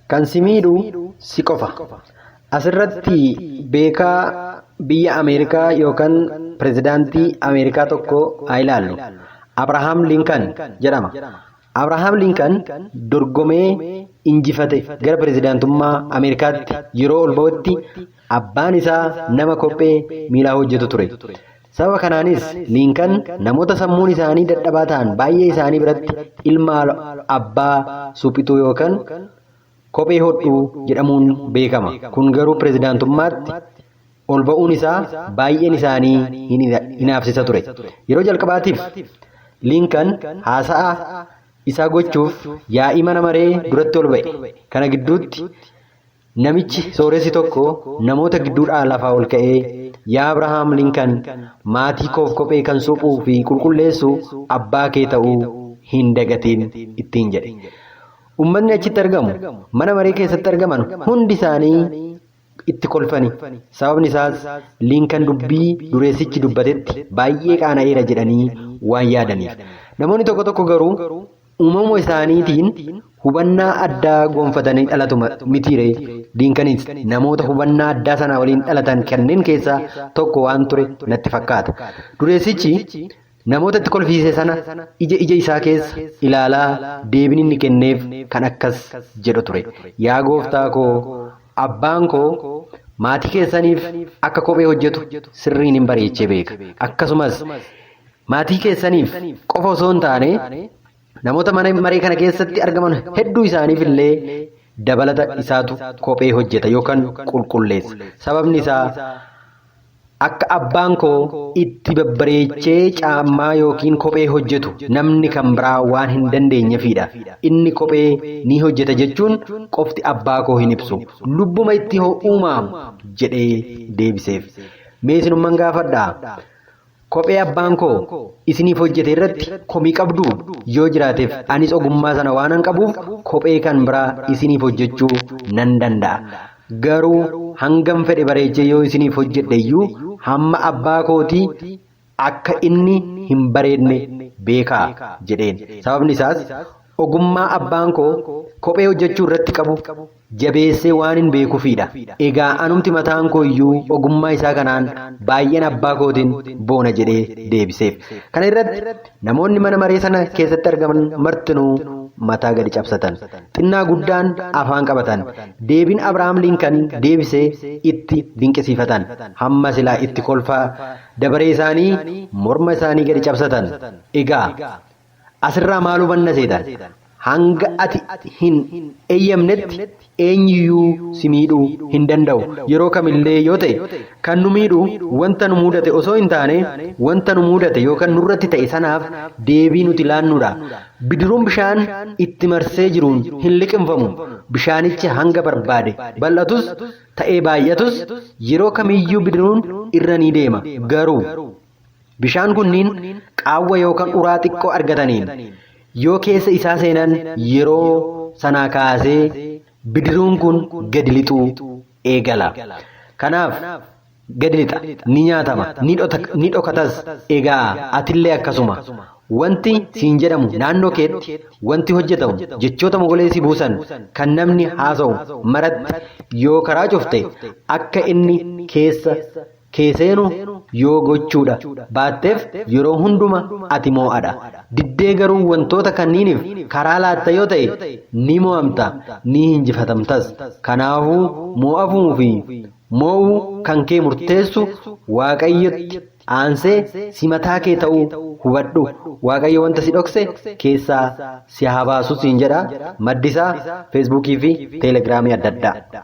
Kan si miidhu si qofa. Asirratti beekaa biyya Ameerikaa yookaan pirezidaantii Ameerikaa tokko haa ilaallu. Abrahaam Linkan jedhama. Abrahaam Linkan dorgomee injifate gara pirezidaantummaa Ameerikaatti yeroo ol ba'utti abbaan isaa nama kophee miilaa hojjetu ture. Sababa kanaanis Linkan namoota sammuun isaanii dadhabaa ta'an baay'ee isaanii biratti ilma abbaa suphituu yookaan kophee hodhuu jedhamuun beekama. Kun garuu pirezidaantummaatti ol ba'uun isaa baay'een isaanii hinaafsisa ture. Yeroo jalqabaatiif Linkan haasa'a isaa gochuuf yaa'ii mana maree duratti ol ba'e. Kana gidduutti namichi sooressi tokko namoota gidduudhaa lafaa ol ka'ee, "Yaa Abrahaam Linkan, maatii koof kophee kan suphuu fi qulqulleessu abbaa kee ta'uu hin dagatiin," ittiin jedhe. Uummanni achitti argamu mana maree keessatti argaman hundi isaanii itti kolfani. Sababni isaas Linkan dubbii dureessichi dubbatetti baay'ee qaana'eera jedhanii waan yaadaniif. Namoonni tokko tokko garuu uumama isaaniitiin hubannaa addaa gonfatanii dhalatu mitiire. Linkanis namoota hubannaa addaa sana waliin dhalatan kanneen keessaa tokko waan ture natti fakkaata. Dureessichi namoota itti kolfiise sana ija ija isaa keessa ilaalaa deebiin inni kenneef kan akkas jedhu ture. "Yaa gooftaa koo, abbaan koo maatii keessaniif akka kophee hojjetu sirriin hin bareechee beeka. Akkasumas maatii keessaniif qofa osoo hin taane namoota mana maree kana keessatti argaman hedduu isaaniif illee dabalata isaatu kophee hojjeta yookaan qulqulleessa. Sababni isaa akka abbaan koo itti babbareechee caammaa yookiin kophee hojjetu namni kan biraa waan hin dandeenyeefidha. Inni kophee ni hojjeta jechuun qofti abbaa koo hin ibsu. Lubbuma itti uumamu," jedhee deebiseef. Mee isinumman gaafadhaa. Kophee abbaan koo isiniif hojjete irratti komii qabdu yoo jiraateef, anis ogummaa sana waanan qabuuf kophee kan biraa isiniif hojjechuu nan danda'a. Garuu hangam fedhe bareechee yoo isiniif hojjedhe iyyuu hamma abbaa kootii akka inni hin bareedne beekaa jedheen. Sababni isaas ogummaa abbaan koo kophee hojjechuu irratti qabu jabeessee waan hin beekuufidha. Egaa anumti mataan koo iyyuu ogummaa isaa kanaan baay'een abbaa kootiin boona jedhee deebiseef. Kana irratti namoonni mana maree sana keessatti argaman martinuu mataa gadi cabsatan. Xinnaa guddaan afaan qabatan. Deebiin Abrahaam Linkan deebisee itti dinqisiifatan. Hamma silaa itti kolfaa dabaree isaanii morma isaanii gadi cabsatan. Egaa asirraa maal hubanna seetan? Hanga ati hin eeyyamnetti eenyuyyuu si miidhuu hin danda'u. Yeroo kamillee yoo ta'e kan nu miidhu wanta nu mudate osoo hin taane wanta nu mudate yookaan nurratti ta'e sanaaf deebii nuti laannudha. Bidiruun bishaan itti marsee jiruun hin liqimfamu. Bishaanichi hanga barbaade bal'atus ta'ee baay'atus yeroo kamiyyuu bidiruun irra ni deema. Garuu bishaan kunniin qaawwa yookaan uraa xiqqoo argataniin yoo keessa isaa seenan, yeroo sanaa kaasee bidiruun kun gadi lixuu eegala. Kanaaf gadi lixa, ni nyaatama, ni dhokatas. Egaa atillee akkasuma. Wanti siin jedhamu, naannoo keetti wanti hojjetamu, jechoota mogolee si buusan kan namni haasa'u maratti yoo karaa cufte, akka inni keessa kee seenu yoo gochuudha baatteef, yeroo hunduma ati moo'adha. Diddee garuu wantoota kanniiniif karaa laatta yoo ta'e, ni mo'amta, ni injifatamtas. Kanaafuu mo'amuu fi moo'uu kan kee murteessu Waaqayyotti aansee si mataa kee ta'uu hubadhu. Waaqayyo wanta si dhokse keessaa si haa baasu siin jedha. Maddisaa Feesbuukii fi Teelegiraamii adda addaa.